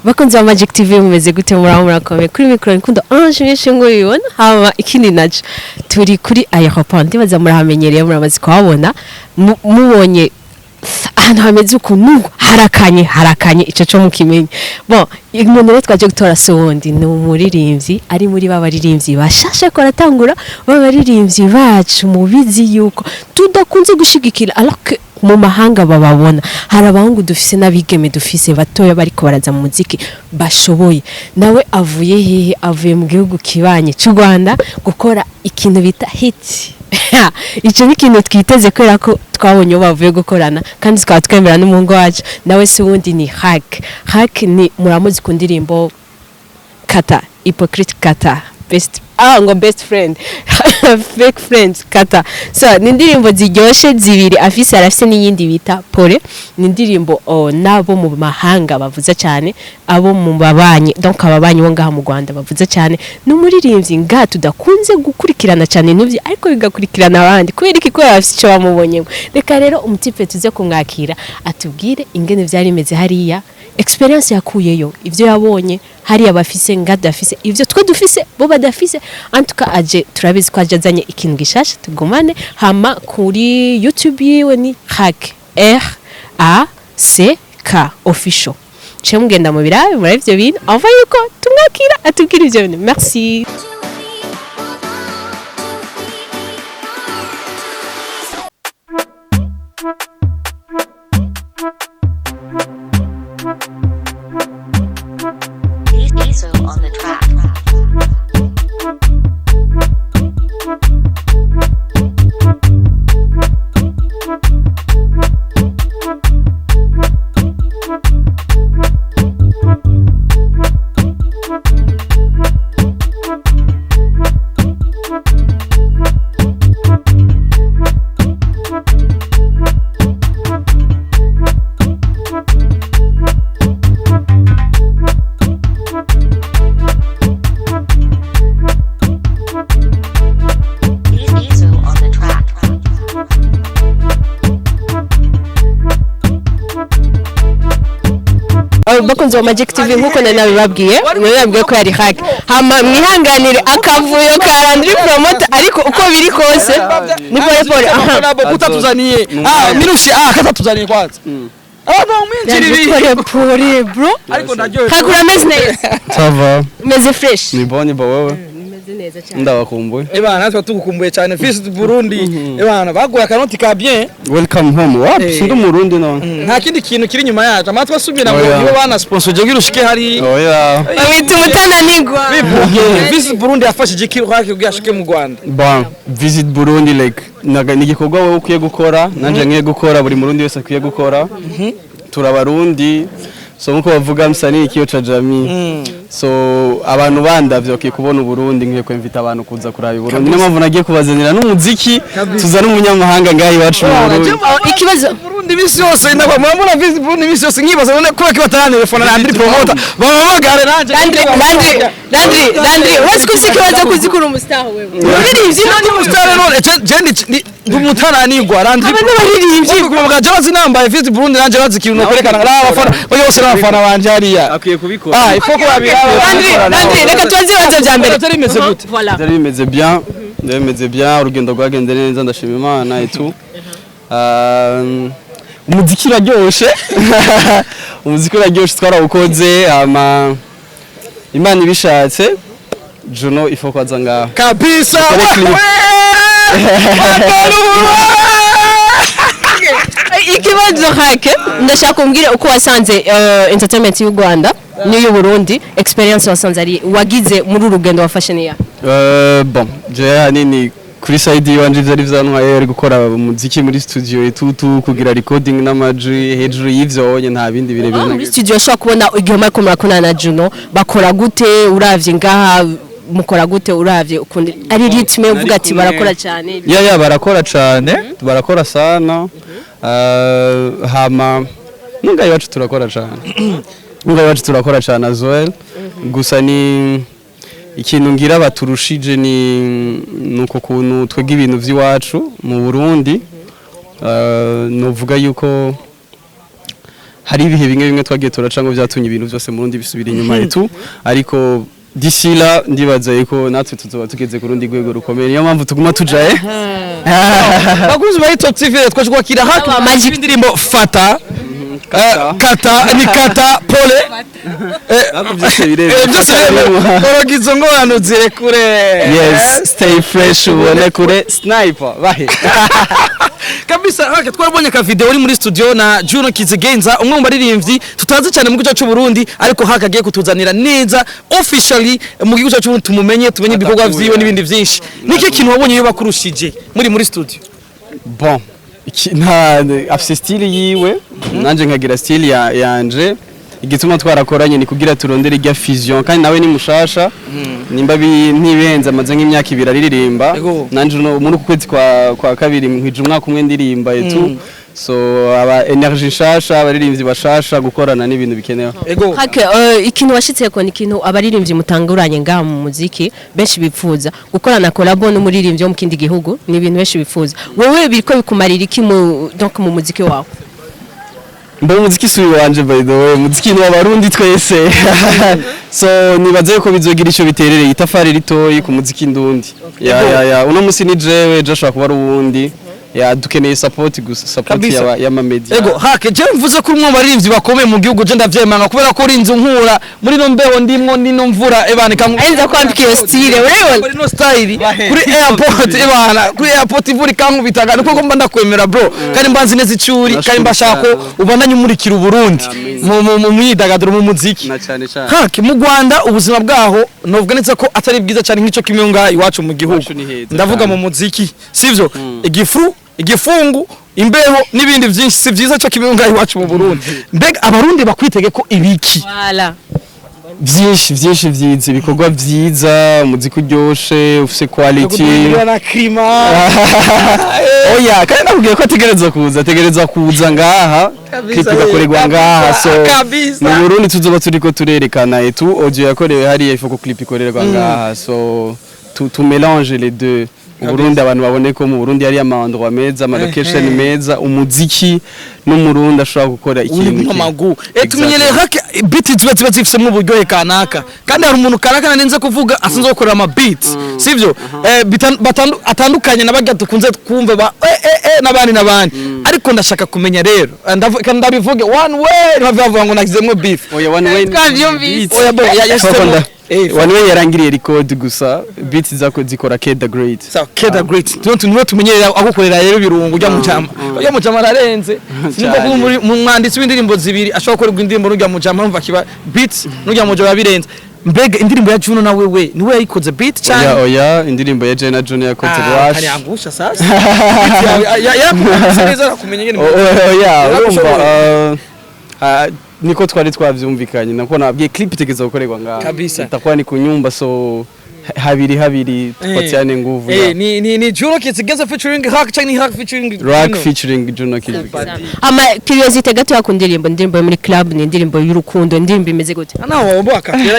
Bakunzi ba Magic TV, mumeze gute? Muraho, murakomeye? Kuri mikoro nkundo Ange mwinshi nk'ubibona. Hama ikindi naco, turi kuri aéroport, ndibaza murahamenyereye, muramaze kuhabona. Mubonye ahantu hameze ukuntu harakanye, harakanye, ico co mukimenye. Bon, umuntu rero twaje gutora si wundi, ni umuririmbyi ari muri ba baririmbyi bashasha ko aratangura, ba baririmbyi bacu mubizi yuko tudakunze gushigikira, alors que mu mahanga bababona. Hari abahungu dufise n'abigeme dufise batoya bariko baraza mu muziki bashoboye. Nawe avuye hehe? Avuye mu gihugu kibanye cy'u Rwanda gukora ikintu bita hit. Icyo ni ikintu twiteze kubera ko twabonye uwo bavuye gukorana, kandi tukaba twemera n'umuhungu wacu. Nawe si wundi, ni Hak. Hak ni muramuzi ku ndirimbo Kata, Hypocrite, Kata, best, ngo best friend, fake friends, Kata. So ni indirimbo ziryoshe zibiri afise, arafise n'iyindi bita Pole. Ni indirimbo, oh, nabo mu mahanga bavuze cyane, abo mu babanyi, donc ababanyi bo ngaha mu Rwanda bavuze cyane. Ni umuririmbyi ngaha tudakunze gukurikirana cyane n'ivyo, ariko bigakurikirana abandi. Kubera iki? Kubera bafise icyo bamubonyemo. Reka rero umutipe tuze kumwakira, atubwire ingene vyari bimeze hariya, experience yakuyeyo, ivyo yabonye hariya bafise ngadafise, ivyo twe dufise bo badafise. Antuka aje, turabizi ko aje azanye ikintu gishasha. Tugumane. Hama kuri YouTube yiwe ni Hak, RACK official. Ce mugenda mu birabe muri ivyo bintu ava yuko tumwakira atubwira ivyo bintu. Merci. Diesel on the track. Diesel on the track. Bakunzi wa Magic TV, nkuko nari nabibabwiye, nari nabibabwiye ko yari Hak. Hama mwihanganire akavuyo ka Landry Promoter, ariko uko biri kose ni pole pole, aha. Kutatuzaniye minushi, katatuzaniye kwanza abantu bamwinjira pole pole, bro. Ariko ndaryohewe. Hakura ameze neza? Ça va. Umeze fresh? Ni bon, ni bon, wewe? Nimeze neza cyane. Ndabakumbuye. Ebana, natwe tugukumbuye cyane. Visit Burundi, ebana, baguye akanoti ka bien. Welcome home. Wapi? Sindi umurundi none. Nta kindi kintu kiri inyuma yacu, amatwi asubira ngo Oya. nibo bana sponsor je ushike hari. Oya. Bamwita umutananigwa. Visit Burundi yafashije iki Hak kugira ashike mu Rwanda? Bon, Visit Burundi, like ni igikorwa wowe ukwiye gukora, nanje nkwiye gukora, buri murundi wese akwiye gukora. Turabarundi. So nkuko bavuga, msanii ikioo cha jamii. So abantu bandavye bakwiye kubona Uburundi, nkwiye kwemvita abantu kuza kuraba Uburundi. Niyo mpamvu nagiye kubazanira n'umuziki, tuzana umunyamahanga ngaha iwacu mu Burundi. Ikibazo Burundi imisi yose ndabona murabona Visit Burundi imisi yose, nkibaza none kubera ko batarantelefona Landry Promoter bampamagare nanje. Landry, Landry, Landry, Landry, urazi ko ufite ikibazo kuzikura umustar wewe umuririmbyi? None umustar none je ndi umutananigwa Landry. Aba n'abaririmbyi. Kuvuga je bazi nambaye Visit Burundi, nanje bazi ikintu kwerekana abafana bose, n'abafana banje hariya. Akwiye kubikora. Ifoko babiraba. Landry, Landry, reka tubaze ibibazo bya mbere. Byari bimeze gute? Voilà. Byari bimeze bien, byari bimeze bien, urugendo rwagenze neza, ndashima Imana et tout. Umuziki uraryoshe, umuziki uraryoshe, twarawukoze. Hama Imana ibishatse, Juno ifo kwaza ngaho. Kabisa. Dukore clip. Ikibazo hake, ndashaka kumbwira uko wasanze entertainment y'u Rwanda n'iyu Burundi, experience wasanze ari wagize muri uru rugendo wafashe niya? Bon, je ahanini kuri side yiwanje vyari vyantwaye ari gukora umuziki muri studio itutu, kugira recording n'amajwi. Hejuru y'ivyo onye nta bindi birebire. Muri studio ushobora kubona igihe muriko murakorana na Juno bakora gute? Uravye ngaha mukora gute? Uravye ukundi ari rythme, uvuga ati barakora cyane? Ya, barakora cane, barakora sana. Hama nunga iwacu turakora cane, nunga iwacu turakora cane as well. Gusa ni ikintu ngira baturushije ni nuko kuntu twega ibintu vy'iwacu mu Burundi, novuga yuko Hari ibihe bimwe bimwe twagiye turaca ngo byatumye ibintu byose mu Burundi bisubira inyuma etu, ariko d'ici là ndibaza yuko natwe tuzoba tugeze ku rundi rwego rukomeye, niyo mpamvu tuguma tujaye. Bakunzi ba Top TV, twaje kwakira hafi Aba Magic. indirimbo Fata. Kata ni kata pole. Ntabwo byose biremewe. Byose biremewe, koroga izo ngorane zirekure. Yes, stay fresh, ubone kure sniper bahe. Kabisa. Hake twarabonye ka video uri muri studio na Juno Kizigenza, umwe mu baririmbyi tutazi cyane mu gihugu cyacu Burundi, ariko haka agiye kutuzanira neza officially mu gihugu cyacu Burundi, tumumenye, tumenye ibikorwa Atakuye. vyiwe n'ibindi byinshi. Niki kintu wabonye iyo bakurushije muri studio? Bon, nta afise style yiwe, nanje nkagira style yanje. Igituma twarakoranye ni kugira turondere irya fusion, kandi nawe ni mushasha, nimba ntibenze amaze nk'imyaka 2 aririmba. Ego. Nanje muri uku kwezi kwa kabiri nkwije umwaka umwe ndirimba etu, so aba energy nshasha, abaririmbyi bashasha, gukorana n'ibintu bikenewe. Ego. Hake ikintu washitseko ni ikintu abaririmbyi mutanguranye ngaha mu muziki benshi bipfuza gukorana collabo n'umuririmbyi wo mu kindi gihugu, ni ibintu benshi bifuza. Wowe biriko bikumarira iki mu donc mu muziki wawe? Mba umuziki si wanje, by the way, umuziki ni w'abarundi twese, so nibaze yuko bizogira ico biterereye, itafari ritoyi ku muziki ndundi. Ya, uno musi ni jewe, ejo ashobora kuba ari uwundi. Ya, dukeneye support gusa, support Kabisa. y'amamedia. Ego hake, je mvuze ko umwe mu baririmbyi bakomeye mu gihugu, je ndavyemanga, kubera ko uri inzu nkura muri no mbeho ndimwo nino mvura ebana ikangu. Arinza kwambika iyo style, urabibona? Muri no style kuri airport, ebana, kuri airport imvura ikankubitaga, niko ko mba ndakwemera bro, kandi mbanzi neza icuri, kandi mbashaka ko ubandanye umurikira Uburundi Amen. mu myidagaduro, mu muziki. Na cyane cyane. Hake mu Rwanda ubuzima bwaho novuga neza ko atari bwiza cyane nk'ico kimwe ngaha iwacu mu gihugu. Iwacu ni heza Ndavuga cyane. mu muziki, sivyo? Igifu, igifungu, imbeho n'ibindi byinshi si byiza cyo kimwe ngaha iwacu mu Burundi. Mbega abarundi bakwitege ko ibiki? Voilà. Byinshi byinshi byiza, ibikorwa byiza, umuziki uryoshe ufise quality. Na climat. Oya, kandi nakubwiye ko ategerezwa kuza ngaha, Kabisa, clip igakorerwa ngaha, so kabisa. mu Burundi tuzoba turiko turerekana etu audio yakorewe hariya, ifo ko clip ikorerwa ngaha, so tu mélange les deux. Uburundi, abantu babone ko mu Burundi hari ama endroit meza, ama location meza, umuziki n'umurundi ashobora gukora ikintu Uri kimwe. amagu tumenyereye hake beat ziba zifisemo uburyohe kanaka, kandi hari umuntu kanaka narinze kuvuga asanzwe gukorera ama beat, sivyo? Atandukanye na barya dukunze kumva ba n'abandi n'abandi, ariko ndashaka kumenya rero, kandi ndabivuge one way, ntibavuga ngo nagizemo beef. Oya, one way. Twabyumvise. Oya bo yashyizemo. One way yarangiriye record gusa, beats zako zikora Keda Great. Sawa, Keda Great niwe tumenyereye agukorera rero ibirungo. Ujya mu jama ararenze, sinumva ko mu mwanditsi w'indirimbo zibiri ashobora gukorerwa indirimbo n'ujya mu jama, urumva kiba beat n'ujya mu jama birenze. Mbega indirimbo ya Juno nawe we niwe yayikoze beat Oya. cyane? Oya, indirimbo ya Jena Junior yakoze Rush. Kanyangusha sasa. Beat yawe ya neza arakumenya nyine. Oya, urumva Yarakushoboye. niko twari twavyumvikanye, nako nabwiye clip itegeza gukorerwa ngaha. Kabisa. Itakuwa ni kunyumba, so habiri habiri tupatiane nguvu. Eh, ni Juno Kizigenza featuring Hack cyangwa ni Hack featuring Rock Juno? Featuring Juno Kizigenza. Ama curiosité gato ku ndirimbo yo muri club, ni indirimbo y'urukundo, indirimbo imeze gute? Naho wombo akapera.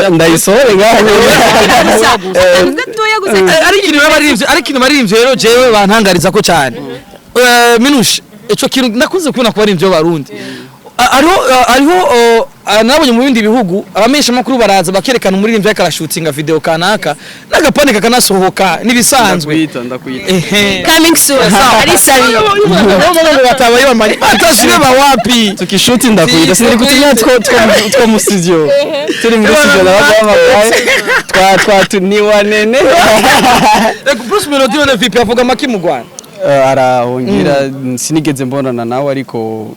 Ndayisohore ngaha. Akantu gatoya gusa. Ari ikintu baririmbye rero jewe bantangariza ko cyane. Minushe ico kintu nakunze kubona ku baririmbyi b'abarundi. Hariho nabonye mu bindi bihugu abamenyesha makuru baraza bakerekana umuririmbyi ariko arashutinga video kanaka n'agapande kakanasohoka n'ibisanzwe. Ndakwita, ndakwita. Ehe. Coming soon, ari sabi. Batabaye bamanye batasibe bawapi. Tukishuti ndakwita, sinari kutinya two mu studio, turi muri studio nabaga twa twa ni wanene. Ego, Bruce Melody we VP avuga maki mu Rwanda? Arahongira, sinigeze mbonana nawe, ariko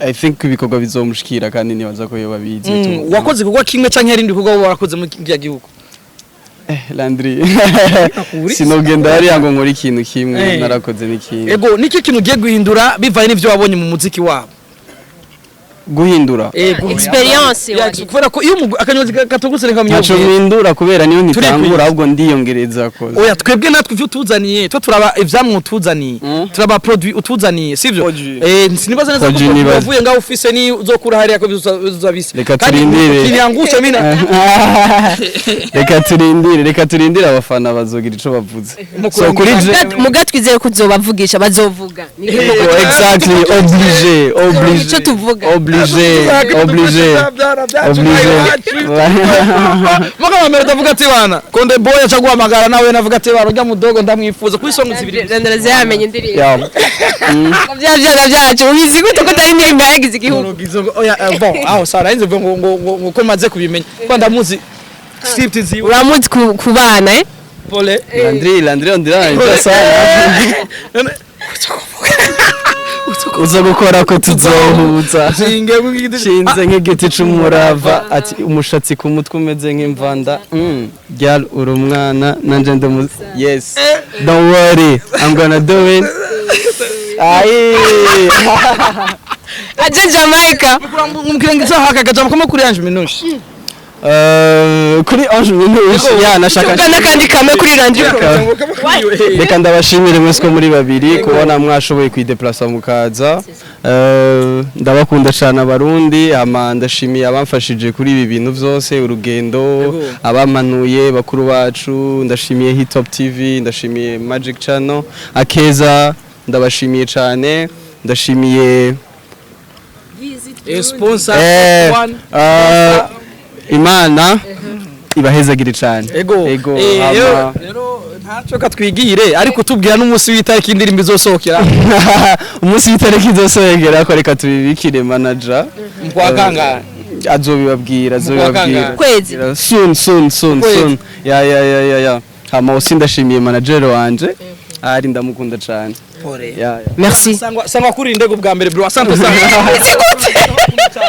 I think ibikorwa bizomushikira kandi nibaza ko yoba bizi tu. Wakoze igikorwa kimwe canke hari ibindi bikorwa warakoze muri kiriya gihugu? Landry, sinogenda hariya ngo nkore ikintu kimwe, narakoze n'ikindi. Ego, niki kintu ugiye guhindura bivanye n'ivyo wabonye mu muziki wabo? Guhindura? Experience. Ya, kubera ko iyo akanyozi katogose reka Ntaco myumve. mpindura, kubera niyo ntitangura, Turikwiza. ahubwo ndiyongereza koze. Oya, twebwe natwe ivyo utuzaniye, twe turaba ivyamwe utuzaniye, turaba produit utuzaniye, sivyo? Produit. Sinibaza neza ko Produit nibaza. wavuye ngaho ufise ni uzokura hariya ko bizoza bisa. Reka Kandi turindire. kiniangusha mina. Reka turindire, abafana bazogira ico bavuze. So kuri je Muga twizeye ko uzobavugisha, bazovuga. Oh, exactly, obligé, obligé. Ico tuvuga. Obligé, obligé, obligé. Muga bamera ndavuga ati bana Konde Boy aca guhamagara nawe, navuga ati bana urya mudogo ndamwifuza kuri song zibiri. Ndaraza yamenye indirimbo. Yeah. Bya byana byacu ubizi gute ko atari indirimbo yagize igihugu? Oya, bon, aho sara nzi ngo ko maze kubimenya ko ndamuzi script ziwe. Uramuzi ku bana, eh? Pole. Landry, Landry, Landry, sana. Uza gukora ko tuzohuza. Shinge. Shinze nk'igiti c'umurava, ati umushatsi ku mutwe umeze nk'imvanda. Girl, uri umwana nanje ndamu. Yes, don't worry, I'm gonna do it. Ayi. Aje Jamaica. Mukirengeza haka akajambo kamwe kuri Ange Minouche. Kuri Ange Minouche, ya, nashaka Tuvuga n'akandi kamwe kuri Landry Pro. Reka ndabashimire mwese ko muri babiri kubona mwashoboye kwideplasa mukaza. Ndabakunda cyane Abarundi. Ama ndashimiye abamfashije kuri ibi bintu byose, urugendo, abamanuye bakuru bacu, ndashimiye Hitop TV, ndashimiye Magic Channel, Akeza, ndabashimiye cyane, ndashimiye Sponsor one. Imana ibahezagire cyane. Ego. Ego. Rero ntacyo katwigire, ariko tubwira n'umunsi w'itariki indirimbo izosohokera. Umunsi w'itariki izosohokera ko reka tubibikire manager. Mu kwa kangahe? Azobibabwira, azobibabwira. Kangahe? Kwezi. Soon, soon, soon. Kwezi. Soon, ya. Hama usi ndashimiye manager wanje ari, ndamukunda cyane. Pole. Ya. Merci. Sangwa, sangwa kuri indego bwa mbere, bro, asante sana. Gute?